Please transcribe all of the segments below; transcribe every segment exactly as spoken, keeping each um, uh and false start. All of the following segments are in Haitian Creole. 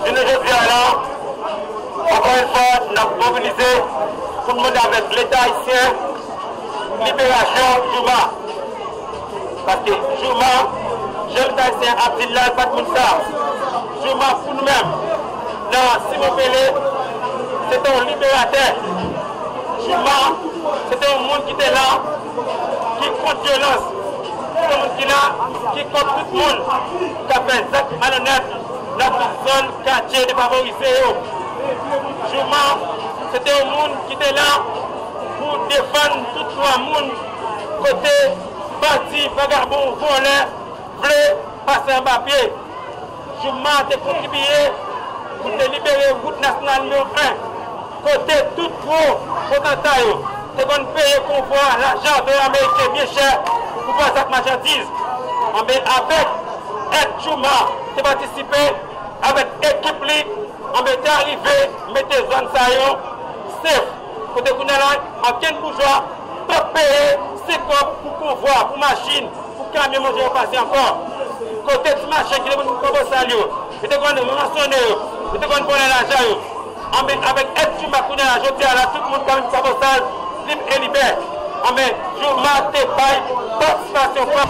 Jounen jodi a la, ankò yon fwa, n ap mobilize pou n mande avèk Leta ayisyen liberasyon Jouma. Paske Jouma, jan Leta ayisyen ap di l la, l pa t moun sa. Jouma pou nou menm, nan Simon Pele, se te yon liberatè. Jouma, se te yon moun ki te la, ki kont vyolans. Se te yon moun ki la, ki kont tout moun k ap fè zak malonèt nan tout zòn, katye defavorize yo. Jouma, se te yon moun ki te la pou defann tout dwa moun kote bandi, vagabon, vòlè vle pase anba pye. Jouma te kontribiye pou te libere wout nasyonal nimewo en, kote tout gwo potanta yo te konn peye konvwa lajan dola ameriken byen chè pou pase ak machandiz. Anben, avèk èd Jouma te patisipe avèk ekip li, anben, te arive mete zòn sa yo sef, kote kounye a la, ankenn boujwa p ap peye senk kòb pou konvwa, pou machin, pou kamyon manje yo pase ankò. Kote ti machann ki te konn pran bosal yo, yo te konn ransonnen yo, yo te konn vòlè lajan yo. Anben, avèk èd Jouma kounye a la, jodi a la, tout moun ka vin pran bosal lib e libè. Anben, Jouma te bay patisipasyon pa.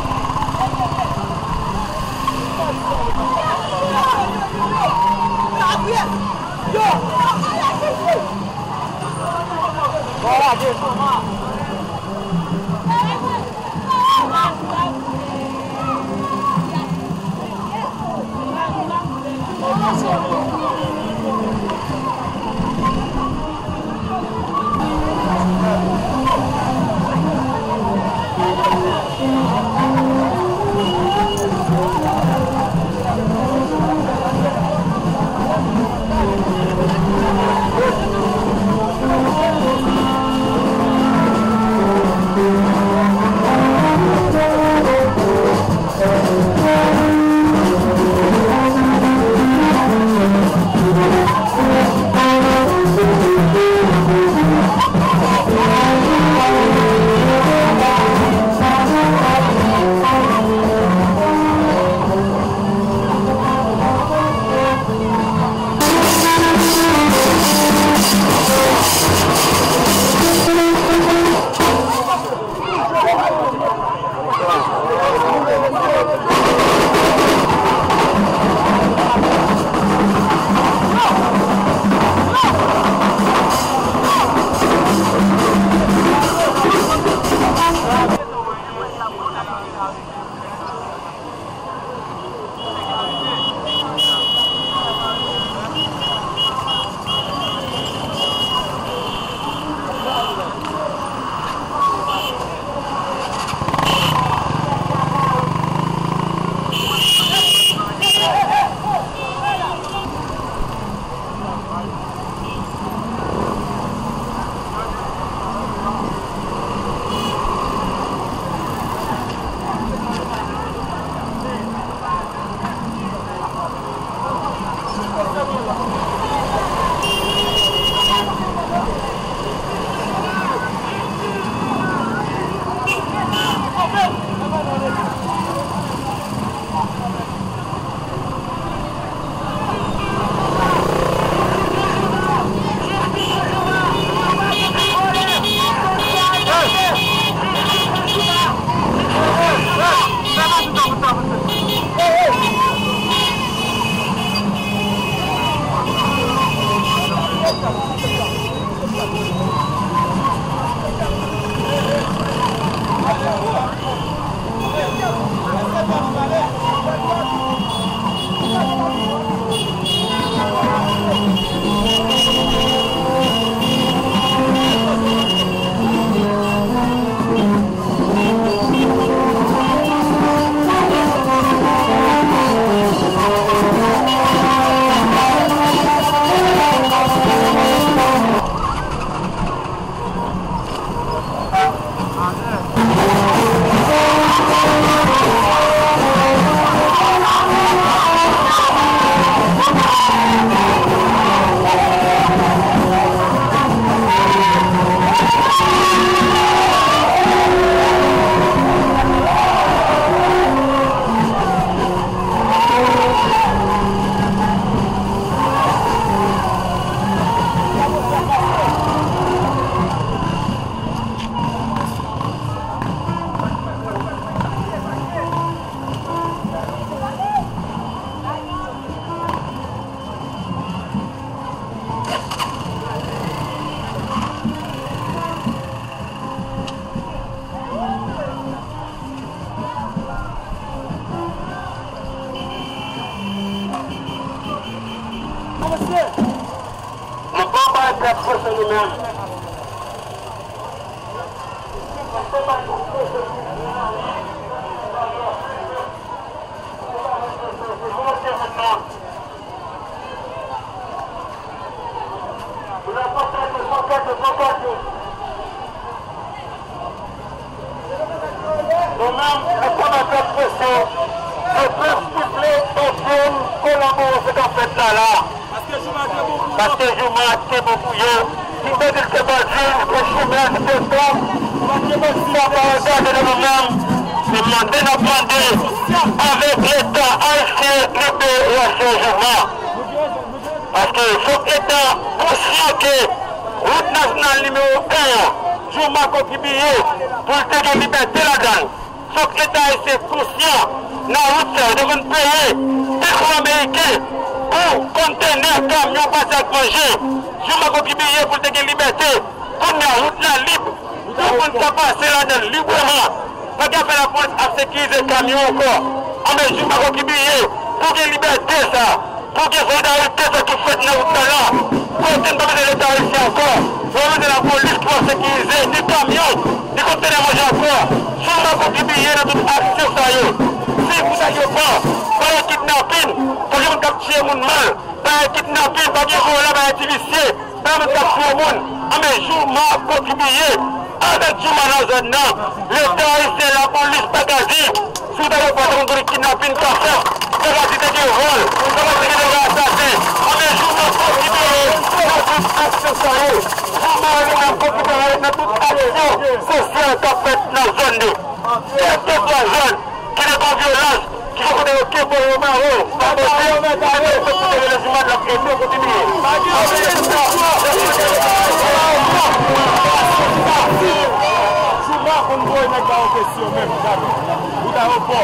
Nou pa bay pèp pwoche nou menm. Nou menm, nou konnen pèp presyon, se pèp ki vle entèn kolabore se k ap fèt la la. Paske Jouma te bon pou yo. Li te di l te bandi, li te chimè, li te gang. Sa pa angaje nou menm. Se mande n ap mande avèk Leta ayisyen libere Jouma. Paske fòk Leta konsyan ke wout nasyonal nimewo en an, Jouma kontribiye pou l te gen libète ladan l. Fòk Leta ayisyen konsyan nan wout sa yo te konn peye de gwo ameriken pou kontenè kamyon pase ak manje. Jouma kontribiye pou l te gen libète. Kounye a, wout la lib. Tout moun ka pase ladan l libreman. Pa gen afè lapolis ap sekirize kamyon ankò. Anben, Jouma kontribiye pou gen libète sa. Pou gen solidarite sa ki fèt nan wout la la. Kote n pa bezwen Leta ayisyen ankò. Nou pa bezwen lapolis pou ap sekirize ni kamyon, ni kontenè manje ankò. Jouma kontribiye nan tout aksyon sa yo. Si pou sa yo pran, pa gen kidnapin, pa gen moun k ap tiye moun mal, pa gen kidnapin, pa gen vòlè, pa gen ti visye. Pèmèt k ap fè moun, anben Jouma kontribiye. Avèk Jouma nan zòn nan, Leta ayisyen, lapolis pa ka di, si w ta gen pòt, ou konn kidnapin ka fèt, pa ka di te gen vòl, pa ka di te gen asasen. Anben Jouma kontribiye nan tout aksyon sa yo. Jouma li menm kontribiye nan tout aksyon sosyal k ap fèt nan zòn yo. Kèlkeswa zòn ki te gen vyolans, ki gen kote yo kenbe yo, mare yo, pa pote, mete yo sou teren, Jouma ap ede kontinye. Jouma konn voye nèg ba yo kesyon menm, gade. Wout ayewopò.